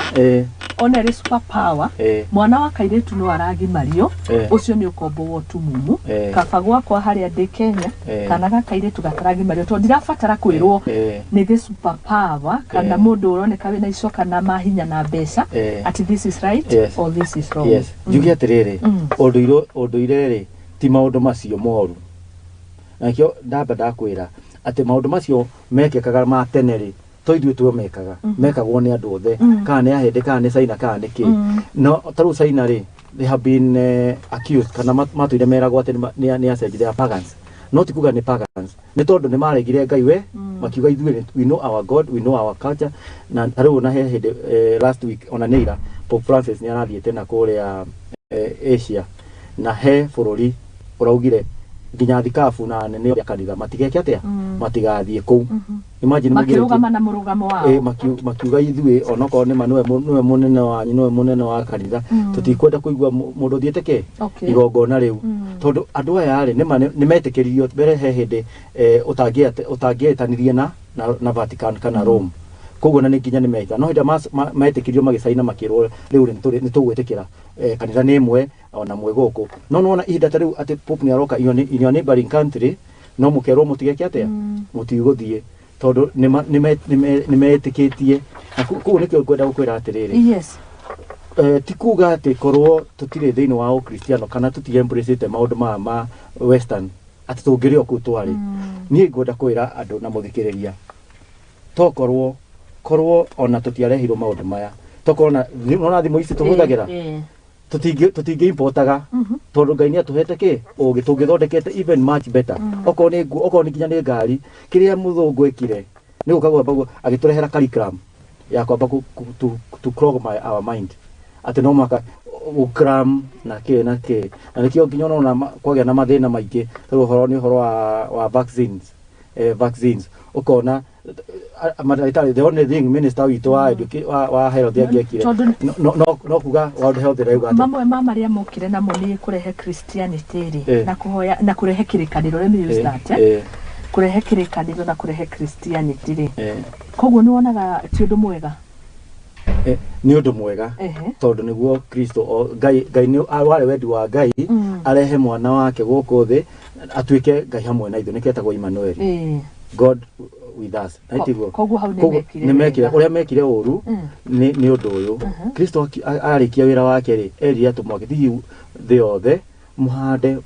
Speaker 1: ona ĩrĩ super power, mwana wa kairĩtu no aragimario, ũcio nĩ ũkombo wa ũtumumu. Kaba gwakwa harĩa ndĩ Kenya, kana ga kairĩtu gataragimario, tondũ ndirabatara kwĩrwo nĩ the super power kana mũndũ ũroneka wĩna icoka na mahinya na mbeca ati this is right or this is wrong.
Speaker 2: Yes, njuge atĩrĩrĩ, ũndũire rĩ, ti maũndũ macio moru, na nĩkĩo ndamba ndakwĩra atĩ maũndũ macio mekĩkaga ma tene rĩ, to ithuĩ tuo mekaga, mekagwo nĩ andũ othe, kana nĩ ahĩndĩ, kana nĩ China, kana nĩ kĩ. No ta rĩu China rĩ, they have been accused kana matũire meragwo atĩ nĩ acenji, they are pagans. No ti kuga nĩ pagans, nĩ tondũ nĩ maregire Ngai we, makiuga ithuĩ we know our God, we know our culture. Na ta rĩu na he hĩndĩ, last week, ona nĩ ira, Pope Francis nĩ arathiĩte na kũrĩa Asia, na he bũrũri ũraugire nginya thikabu na anene a kanitha matigeke atĩa? Matigathiĩ kũu. Imagine mũgirĩtie-
Speaker 1: Makĩrũgama na mũrũgamo wao.
Speaker 2: Makiuga ithuĩ onokorwo nĩ ma nĩwe mũnene wanyu, nĩwe mũnene wa kanitha, tũtikwenda kũigua mũndũ ũthiĩte kĩ igongona rĩu, tondũ andũ aya rĩ, nĩma nĩ metĩkĩririo mbere he hĩndĩ ũtangĩetanirie na Vatican kana Rome, koguo na nĩ nginya nĩ mehia. No hĩndĩ ĩrĩa metĩkĩririo, magĩcaina, makĩrwo rĩu rĩ, nĩ tũgwĩtĩkĩra kanitha nĩ ĩmwe ona mwe gũkũ. No nĩwona ihinda ta rĩu atĩ Pope nĩ aroka in your neighboring country, no mũkerwo mũtigeke atĩa? Mũtigũthiĩ, tondũ nĩ metĩkĩtie. Na koguo nĩkĩo ngwenda gũkwĩra atĩrĩrĩ, ti kuga atĩ korwo tũtirĩ thĩinĩ wa ũkristiano kana tũti embrace maũndũ maya ma western atĩ tũngĩrĩ o kũu twarĩ. Niĩ ngwenda kwĩra andũ na mũthikĩrĩria, tokorwo korwo ona tũtiarehirwo maũndũ maya, tokorwo na nona thimũ ici tũhũthagĩra, tũtingĩ importaga, tondũ Ngai nĩ atũhete kĩ ũgĩ tũngĩthondekete even much better, okorwo nĩ nguo, okorwo nĩ nginya nĩ ngari. Kĩrĩa mũthũngũ ekire nĩ gũka gwamba agĩtũrehera curriculum ya kwamba to clog our mind atĩ no mũhaka gũcram na kĩ na kĩ, na nĩkĩo nginya ũrona kwagĩa na mathĩna maingĩ. Rĩu ũhoro nĩ ũhoro wa vaccines. vaccines ũkona mandagĩtarĩ, the only thing minister witũ wa health angĩekire no kuga World Health ĩrauga atĩa.
Speaker 1: Mamwe ma marĩa mokire namo nĩ kũrehe Christianity rĩ, na kũhoya na kũrehe kĩrĩkanĩro, let me use that, kũrehe kĩrĩkanĩro na kũrehe Christianity rĩ, koguo nĩ wonaga ti ũndũ mwega?
Speaker 2: Nĩ ũndũ mwega, tondũ nĩguo Kristo Ngai, Ngai nĩ warĩ wendi wa Ngai arehe mwana wake gũkũ thĩ atuĩke Ngai hamwe na ithuĩ, nĩkĩo etagwo Emmanuel, God with us, na tiguo?
Speaker 1: Koguo hau nĩ mekire
Speaker 2: nĩ mekire
Speaker 1: wega.
Speaker 2: Ũrĩa mekire ũru nĩ ũndũ ũyũ: Kristo arĩkia wĩra wake rĩ, erire atũmwo ake, "Thiĩ thĩ yothe mũhande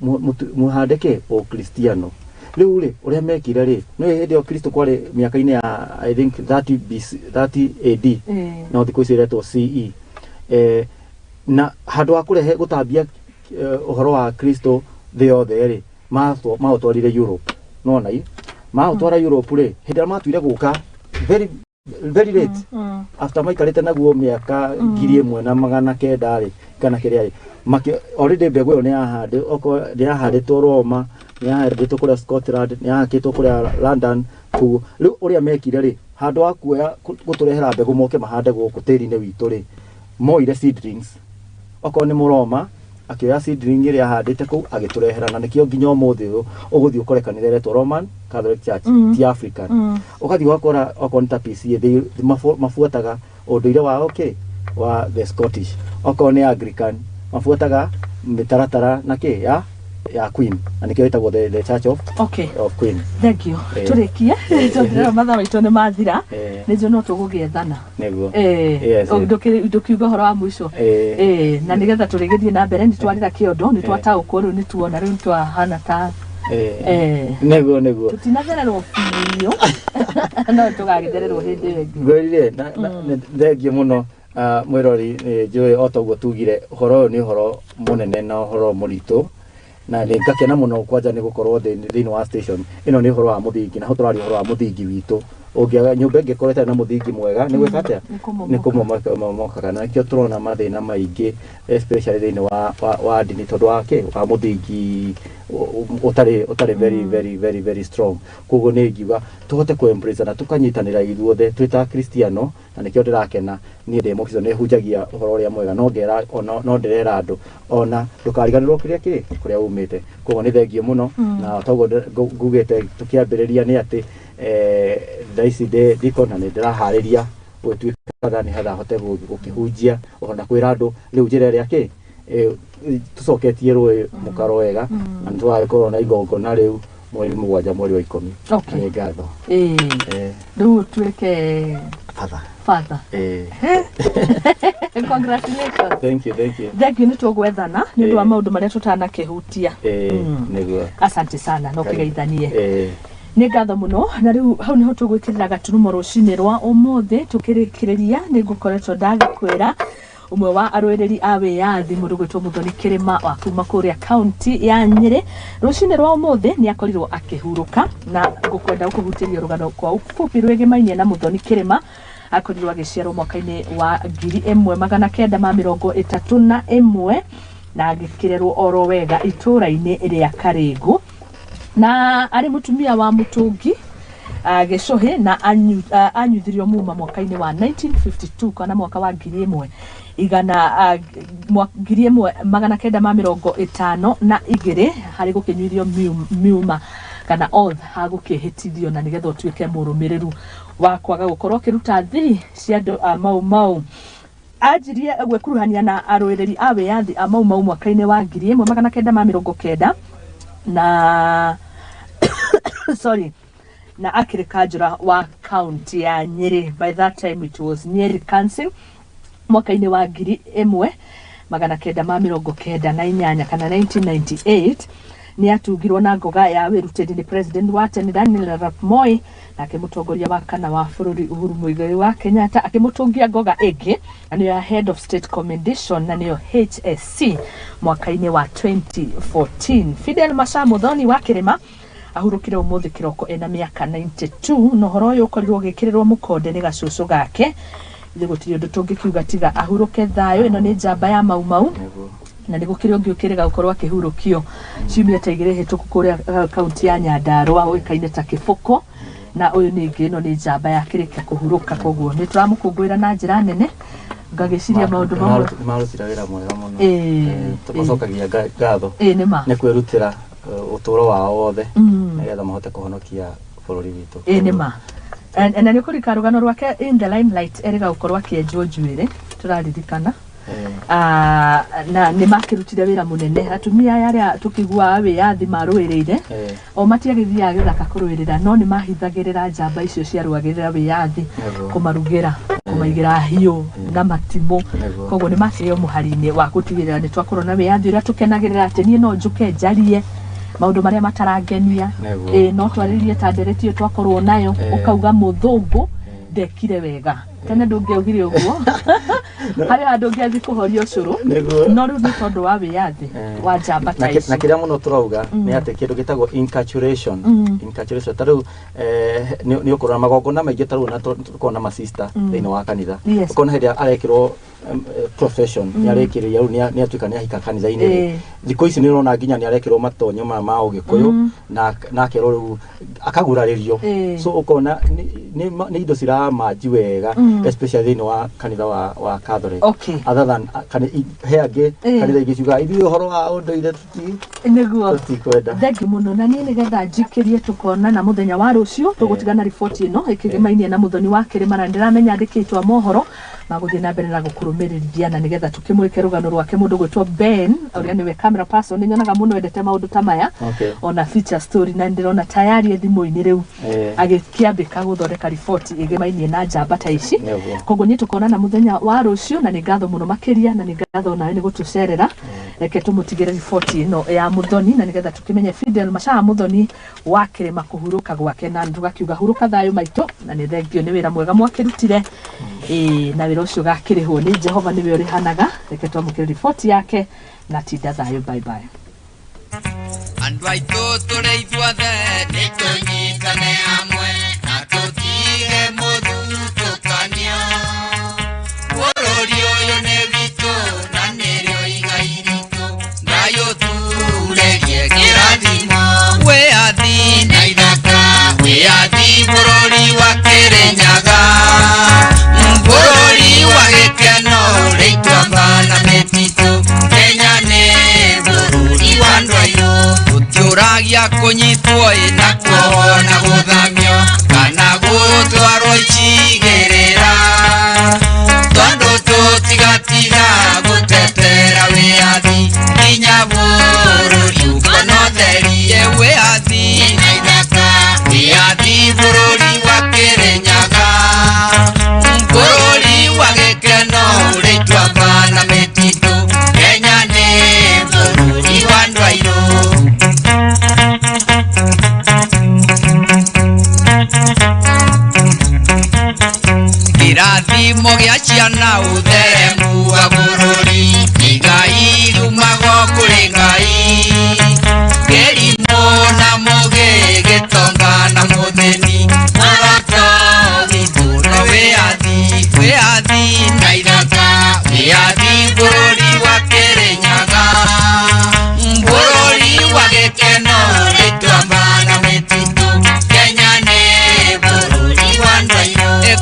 Speaker 2: mũhande kĩ ũkristiano." Rĩu rĩ, ũrĩa mekire rĩ, nĩ hĩndĩ ĩyo Kristo kwarĩ mĩaka-inĩ ya, I think, 30 BC, 30 AD, no thikũ ici ĩretwo CE, na handũ ha kũrehe gũtambia ũhoro wa Kristo thĩ yothe rĩ, maũtwarire Europe. Nona i maũtwara Europe rĩ, hĩndĩ ĩrĩa matuire gũka very very late, after maikarĩte naguo mĩaka 1900 rĩ, kana kĩrĩa rĩ, already mbegũ ĩyo nĩ yahandĩ, okorwo nĩ yahandĩtwo Roma, nĩ yahandĩtwo kũrĩa Scotland, nĩ yahandĩtwo kũrĩa London kũu. Rĩu ũrĩa mekire rĩ, handũ ha kuoya gũtũrehera mbegũ moke mahande gũkũ tĩri-inĩ witũ rĩ, moire seedlings. Okorwo nĩ Mũroma, akĩoya seedling ĩrĩa ahandĩte kũu agĩtũrehera, na nĩkĩo nginya ũmũthĩ ũyũ ũgũthiĩ ũkore kanitha ĩretwo Roman Catholic Church, ti African. Ũgathiĩ ũgakora okorwo nĩ ta PCA, mabuataga ũndũire wao kĩ wa the Scottish. Okorwo nĩ Anglican, mabuataga mĩtaratara na kĩ ya Queen, na nĩkĩo ĩtagwo the Church of, of Queen.
Speaker 1: Thank you. Tũrĩkie, tondũ rĩu mathaa maitũ nĩ mathira. Nĩ njũĩ no tũgũgĩethana.
Speaker 2: Nĩguo. Yes, yes.
Speaker 1: Ndũkiuga ũhoro wa mũico. Na nĩgetha tũrĩgĩthiĩ na mbere, nĩ twarĩra kĩondo, nĩ twataũkwo, rĩu nĩ tuona, rĩu nĩ twahana ta
Speaker 2: Nĩguo.
Speaker 1: Tũtinathererwo biũ, no tũgagĩthererwo hĩndĩ ĩyo ĩngĩ.
Speaker 2: Ngwĩrire nĩ thengiũ mũno. Mwĩrori, nĩ njũĩ o ta ũguo tugire, ũhoro ũyũ nĩ ũhoro mũnene na ũhoro mũritũ, na nĩ ngakena mũno kwanja nĩ gũkorwo thĩinĩ wa station ĩno. Nĩ ũhoro wa mũthingi, na hau tũraria ũhoro wa mũthingi witũ. Ũngĩaga nyũmba ĩngĩkorwo ĩtarĩ na mũthingi mwega, nĩ gwĩka atĩa?
Speaker 1: Nĩ kũmomoka.
Speaker 2: Nĩ kũmomokaga, na nĩkĩo tũrona mathĩna maingĩ, especially thĩinĩ wa ndini, tondũ wa kĩ wa mũthingi ũtarĩ very very very very strong. Koguo nĩ ingiuga tũhote kũ embrace na tũkanyitanĩra ithuothe twĩ ta Kristiano, na nĩkĩo ndĩrakena niĩ ndĩ mũkristo, nĩ hunjagia ũhoro ũrĩa mwega, no ngera ona no ndĩrera andũ ona ndũkariganĩrwo kĩrĩa kĩrĩ kũrĩa umĩte. Koguo nĩ thengiũ mũno, na toguo ngugĩte tũkĩambĩrĩria nĩ atĩ thaa ici ndĩ ndiko na nĩ ndĩraharĩria gũtuĩka nĩ getha hote gũkĩhunjia ona kwĩra andũ rĩu njĩra ĩrĩa kĩ tũcoketie rũĩ mũkaro wega, na nĩ tũgagĩkorwo na igongona rĩu mweri 7 mweri wa 10. Nĩ ngatho.
Speaker 1: Rĩu ũtuĩke
Speaker 2: Father.
Speaker 1: Father. Congratulations.
Speaker 2: Thank you, thank you.
Speaker 1: Thank you, nĩ tũgwethana nĩ ũndũ wa maũndũ marĩa tũtanakĩhutia.
Speaker 2: Nĩguo.
Speaker 1: Asante sana, no kĩgeithanie.
Speaker 2: Nĩ
Speaker 1: Nĩ ngatho mũno, na rĩu hau nĩho tũgwĩkĩrĩra gaturumo rũcinĩ rwa ũmũthĩ. Tũkĩrĩkĩrĩria, nĩ ngũkoretwo ndagĩkwĩra ũmwe wa arũĩrĩri a wĩyathi, mũndũ gwĩtwo Mũthoni Kĩrĩma wa kuma kũrĩa kaunti ya Nyĩrĩ, rũcinĩ rwa ũmũthĩ nĩ akorirwo akĩhurũka, na ngũkwenda gũkũhutĩria rũgano kwa ufupi rwĩgĩmainie na Mũthoni Kĩrĩma. Akorirwo agĩciarwo mwaka-inĩ wa 1931 na agĩkĩrerwo oro wega itũũra-inĩ rĩa Karĩngũ, na arĩ mũtumia wa mũtũngi gĩcũhĩ, na anyuithirio muma mwaka-inĩ wa 1952, kana mwaka wa ngiri ĩmwe igana 1952, harĩ gũkĩnyuithio miuma kana oath, hagũkĩhĩtithio na nĩgetha ũtuĩke mũrũmĩrĩru wa kwaga gũkorwo ũkĩruta thiri cia andũ a Mau Mau. Anjirie gwĩkuruhania na arũĩrĩri a wĩyathi a Mau Mau mwaka-inĩ wa 1990 na, sorry, na akĩrĩ kanjũra wa kaunti ya Nyĩrĩ. By that time it was Nyeri Council. Mwaka-inĩ wa 1998, kana 1998, nĩ atungirwo na ngoga ya wĩrutĩri nĩ president wa tene Daniel Arap Moi, nake mũtongoria wa kana wa bũrũri Uhuru Muigai wa Kenyatta akĩmũtungia ngoga ĩngĩ, na nĩyo ya Head of State Commendation, na nĩyo HSC, mwaka-inĩ wa 2014. Fidel Macha Muthoni wa Kĩrĩma ahurũkire ũmũthĩ kĩroko ena mĩaka 92, na ũhoro ũyũ ũkorirwo ũgĩkĩrĩrwo mũkonde nĩ gacũcũ gake. Ithuĩ gũtirĩ ũndũ tũngĩkiuga tiga ahurũke thayũ. Ĩno nĩ njamba ya Mau Mau.
Speaker 2: Nĩguo.
Speaker 1: Na nĩ gũkĩrĩ ũngĩ ũkĩrĩga gũkorwo akĩhurũkio ciumia ta igĩrĩ hĩtũku kũrĩa kaunti ya Nyandarua ũĩkaine ta Kĩbũkũ, na ũyũ ningĩ ĩno nĩ njamba yakĩrĩkia kũhurũka, koguo nĩ tũramũkũngũĩra na njĩra nene. Ngagĩciria maũndũ mamwe
Speaker 2: nĩmarutire wĩra mwega mũno. Tũmacokagia ngatho
Speaker 1: ĩĩ nĩ ma
Speaker 2: nĩ kwĩrutĩra ũtũũro wao wothe nĩgetha mahote kũhonokia bũrũri witũ.
Speaker 1: Ĩĩ nĩ ma. Na nĩ ũkũrika rũgano rwake in the limelight erĩga gũkorwo akĩenjwo njuĩrĩ tũraririkana. Na nĩ makĩrutire wĩra mũnene atumia aya arĩa tũkĩiguaga wĩyathi marũĩrĩire, o matiagĩthiaga gĩthaka kũrũĩrĩra, no nĩ mahithagĩrĩra njamba icio ciarũagĩrĩra wĩyathi, kũmarugĩra, kũmaigĩra hiũ na matimũ. Koguo nĩ makĩrĩ o mũhari-inĩ wa gũtigĩrĩra nĩ twakorwo na wĩyathi ũrĩa tũkenagĩrĩra atĩ niĩ no njũke njarie maũndũ marĩa matarangenia. Ĩĩ no twarĩrĩrie ta ndereti ĩyo twakorwo nayo, ũkauga mũthũngũ ndekire wega tene ndũngĩaugire ũguo harĩ handũ ũngĩathiĩ kũhoria ũcũrũ, no rĩu nĩ tondũ wa wĩyathi wa njamba ta ici.
Speaker 2: Na kĩrĩa mũno tũrauga nĩ atĩ kĩndũ gĩtagwo inculturation, inculturation ta rĩu nĩ ũkũrora magongona maingĩ ta rĩu na tũkorwo na masista thĩinĩ wa kanitha, ũkona hĩndĩ ĩrĩa arekĩrwo profession nĩ arĩkĩrĩria rĩu nĩ atuĩka nĩ ahika kanitha-inĩ rĩ, thikũ ici nĩ ũrona nginya nĩ arekĩrwo matonyo maya ma ũgĩkũyũ na akerwo rĩu akagurarĩrio. So ũkona nĩ indo ciramanji wega, especially thĩinĩ wa kanitha wa Catholic. Other than he angĩ kanitha ingĩ ciugaga ithuĩ ũhoro wa ũndũire tũtikwenda.
Speaker 1: Thengi mũno. Na niĩ nĩgetha njikĩrie tũkona na mũthenya wa rũciũ tũgũtigana riboti ĩno ĩkĩgĩmainie na Mũthoni wa Kĩrĩma, na ndĩramenya andĩkĩtwo a mohoro magũthiĩ na mbere na gũkũrũmĩrĩria, na nĩgetha tũkĩmũrĩke rũgano rwake mũndũ gwĩtwo Ben ũrĩa nĩwe camera person. Nĩ nyonaga mũno endete maũndũ ta maya ona feature story, na ndĩrona tayari thimũ-inĩ rĩu agĩkĩambĩka gũthondeka riboti ĩgĩmainie na njamba ta ici. Koguo niĩ tũkonana mũthenya wa rũciũ, na nĩ ngatho mũno makĩria, na nĩ ngatho nawe nĩ gũtũcerera. Reke tũmũtigĩre riboti ĩno ya Mũthoni, na nĩgetha tũkĩmenye Fidel Mashaa Mũthoni wa Kĩrĩma kũhurũka gwake, na tũgakiuga hurũka thayũ maitũ, na nĩ thengio nĩ wĩra mwega mwakĩrutire. Na wĩra ũcio ũgakĩrĩhwo nĩ Jehova nĩwe ũrĩhanaga. Reke twamũkĩre riboti yake na tinda thayũ, bye bye.
Speaker 3: Andũ aitũ tũrĩ ithuothe nĩ tũnyitane hamwe na tũtige mũthutũkanio. Bũrũri ũyũ nĩ witũ na nĩrĩo igai ritũ, thayũ tũregie kĩrathimo. Wĩyathi na ithaka, wĩyathi bũrũri wa Kĩrĩnyaga, bũrũri wa gĩkeno rĩitwamba na mĩtitũ. Kenya nĩ bũrũri wa andũ airũ, tũtiũragia kũnyitwo ĩ na kuohwo na gũthamio kana gũtwarwo icigĩrĩra, tondũ tũtigatiga gũtetera wĩyathi nginya bũrũri ũkona ũtheri. Wĩyathi na ithaka, wĩyathi bũrũri wa Kĩrĩnyaga, bũrũri wa gĩkeno rĩitwamba na mĩtitũ. Kenya nĩ bũrũri wa andũ airũ. Kĩrathimo gĩa ciana ũtheremu wa bũrũri.